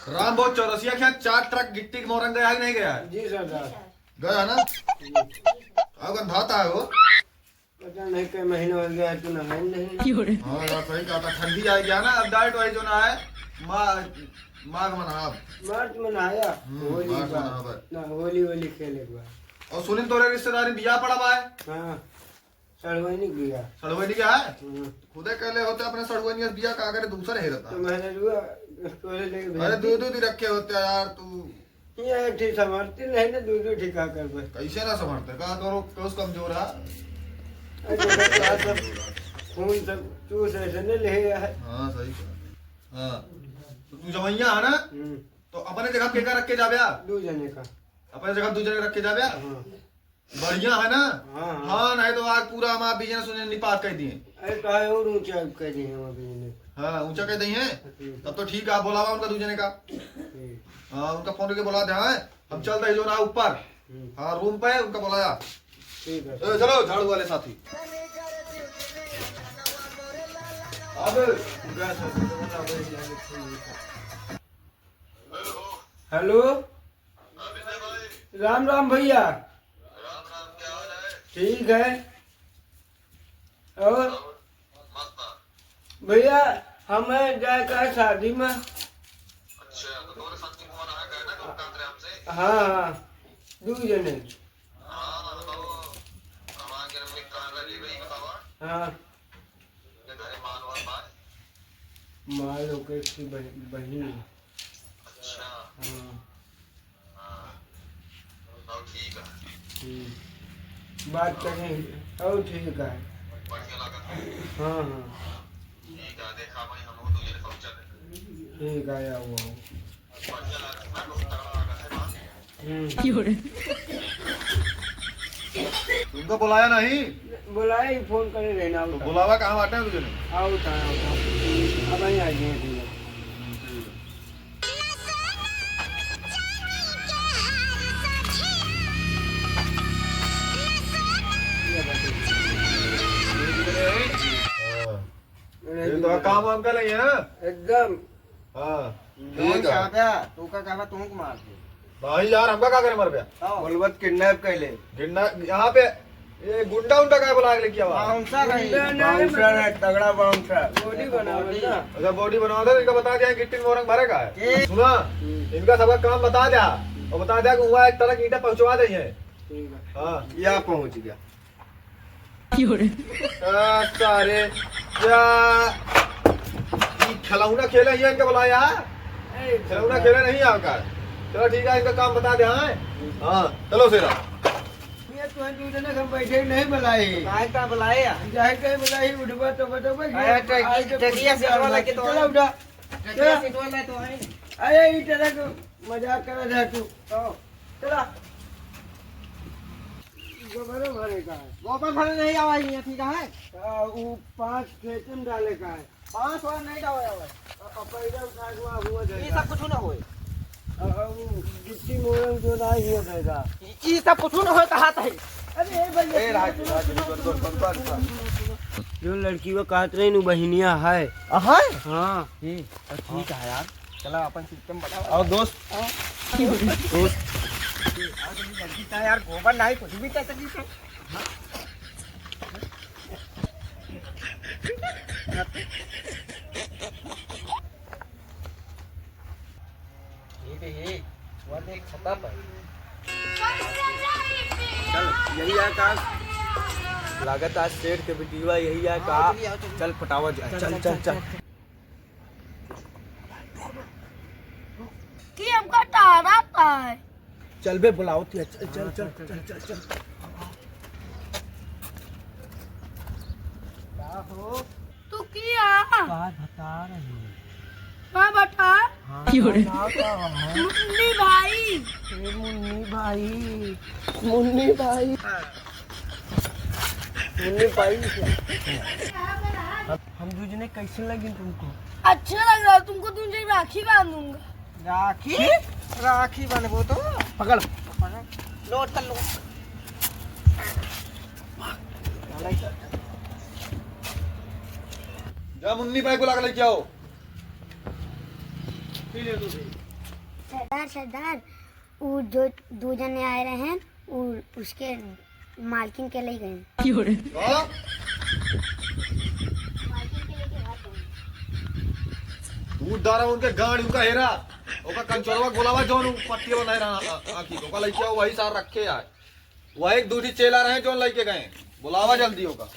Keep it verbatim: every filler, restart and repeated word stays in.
राम, वो चौरसिया के यहाँ चार ट्रक गिट्टी के मोरंग गया है कि नहीं गया है? जी सरदार। गया है ना? अब गंधाता है वो। पता नहीं, कई महीना हो गया है, तू नहाए नहीं। हाँ यार, सही कहा था, ठंडी आ गया ना, अब डाइट वाइट जो ना है, मा-, माघ मनाब। मार्च मनाया, हम्म, होली मार्च का। मनाब। ना, होली, होली खेले एक बार। और सुनील, तोरे रिश्तेदारी बियाह पड़ा बा है? हाँ, सड़वैनी बियाह। सड़वैनी का है? हम्म। खुदे कहले होते अपने सड़वैनी बियाह का करे, दूसरे हेरता। तो मैंने रुआ, तोरे लेके भेज अरे, दी। दू, दू दी रखे होते यार, तू ये एक ठे संभरती नहीं ना, दू दू ठे का करबे। कैसे ना संभरते? का तोरो कोस कमजोर है? अरे, तो का सब खून सब चूस ऐसे नहीं ले यार। हाँ, सही कहा। हाँ। तो तू जवैया है ना? हम्म। तो अपने जगह के का रख के जाबे आ? दू जने का। अपने जगह दू जने रख के जाबे आ? हाँ। बढ़िया है ना? हाँ, हाँ। हाँ, नहीं तो आज पूरा हमारा बिजनेस उजनेस निपात कर दिए। अरे, काहे और ऊंचा कर दिए हम बिजनेस? हाँ, ऊंचा कर दिए हैं? हम्म। तब तो ठीक है, आप बुलावा उनका दू जने का। ठीक। हाँ, उनका फोन करके बुला दे, हाँ? हम चल रहे जो ना ऊपर। हम्म। हाँ, रूम पे उनका बुलाया। ठीक है। ए, चलो, झाड़ू वाले साथी। अब हेलो, राम राम भैया। ठीक है। और भैया, हमें जाए का है शादी में। अच्छा, तो तोरे साथ कौन आया, कहना कि हम कांत रहे हमसे? हाँ, हाँ, दू जने। हाँ, बताओ, हमारे घर में कहाँ लगी भाई, बताओ। हाँ। ये घरे माल वाल बाय? माल ओके की बह-, बहिन। अच्छा। हाँ। हाँ। और ठीक है। हम्म। बात करें, और ठीक है। बढ़िया लगा। हाँ, हाँ। ठीक है, देखा भाई, हम लोग दो जने पहुंचा देंगे। ठीक है, आओ, आओ। बढ़िया लगा, मैं बहुत तगड़ा लगा है बात। हम्म। तुमको बुलाया नहीं? बुलाया ही, फोन करे रहना तो होता। बुलावा कहाँ बाटे तुझे? आओ, होता, आओ, होता। अब यहीं आ गए हैं। हम्म, ठीक है। हाँ। अरे ये तो काम वाम कर लेंगे ना? एकदम। हाँ, ठीक है। क्या बे? तू का कहबा, तू को मार दे। नहीं यार, हमका का करे मर बे? हाँ। बोलबत किडनैप कर ले। किडनैप यहाँ पे, ये गुंडा उंडा का बुला के लेके आवा? बाउंसर है। गुंडा नहीं, बाउंसर है, मतलब तगड़ा बाउंसर। बॉडी बनावा था। अच्छा, बॉडी बनावा था, इनका बता दिया, गिट्टी मोरंग भरे का है। के? सुना, हम्म। इनका सबका काम बता दिया, और बता दिया कि हुआ एक ट्रक ईंटा पहुंचवा दे है। ठीक है। हाँ। या पहुंच गया। क्यों रे? आ, सारे, या, ई खिलौना खेले ही इनके बुलाया। ए, खिलौना खेले नहीं आका। चलो ठीक है, इनका काम बता दे, हाँ? हाँ, चलो शेरा। ये तो है, दू जने हम बैठे नहीं बुलाए। तो काहे का बुलाए यार? जाए कहीं बुलाए, उठबा तो बटोबा, अरे, आज के टकिया से वाला के तो चलो उठा। टकिया से वाला तो है। अरे, ई तरह के मजाक कर रहा तू। तो चला। गोबरो भरे का है। गोबर भरे नहीं आवा ही, ठीक है? आ, ऊ पाँच खेत में डाले का है। पाँच बार नहीं डावा आवा। आ, आ, पैसा उठा के वहाँ हुआ ये जाएगा। सब कुछ ना होए। आ, आ, ऊ गिट्टी मोरंग जो ना ही हो जाएगा। ये सब कुछ ना होए, कहा था। अरे, ए भैया, ए, राजू, सुनो, राजू, सुनो, रुको, रुको, सुनो, रुको, रुको। सुनो, सुनो, सुनो। जो लड़की वो कहत रही, नु बहिनिया है। आ, है? हाँ। ये तो ठीक है यार, चला अपन सिस्टम बताओ। आओ दोस्त। आओ। दोस्त। आओ जल्दी, जल्दी, का यार, गोबर नहीं, कुछ भी कर सकी तो। ये तो ये, वो देख छता पर। चल, यही है का। लागत आज सेठ के बिटिया यही है का। हाँ, चलिए, आओ, चलिए। चल, पटावा जाए। चल, चल, चल, चल, चल। चल। कि हमका टारा पाए। चल बे, बुलाओ थे, चल, चल, चल, चल, चल, चल। का हो? तू किया? का बता रही? का बता? हाँ, क्यों रे? का नाम का है? मुन्नी भाई। ए, मुन्नी भाई, मुन्नी भाई, मुन्नी भाई। हम, हम दूजने कैसे लगे तुमको? अच्छे लग रहा है तुमको, तुमसे राखी बांधूंगा। राखी? राखी बनबो तो। पकड़। पकड़। लोड कर लो। जा मुन्नी भाई को ला के लेके आओ। पी ले तू भी। सरदार, सरदार, उ जो दो जने आए रहे हैं, उ, उसके मालकिन के ले गए। का? तू दारा उनके गाड़ी उनका हेरा, ओका कंचरवा बोलावा जौन उ पट्टी वाला हेरा आ- आ- आँखी, ओका लइके आओ, वही सार रखे आए। वही एक दूठी चेला रहे जौन लइके गए, बोलावा जल्दी ओका।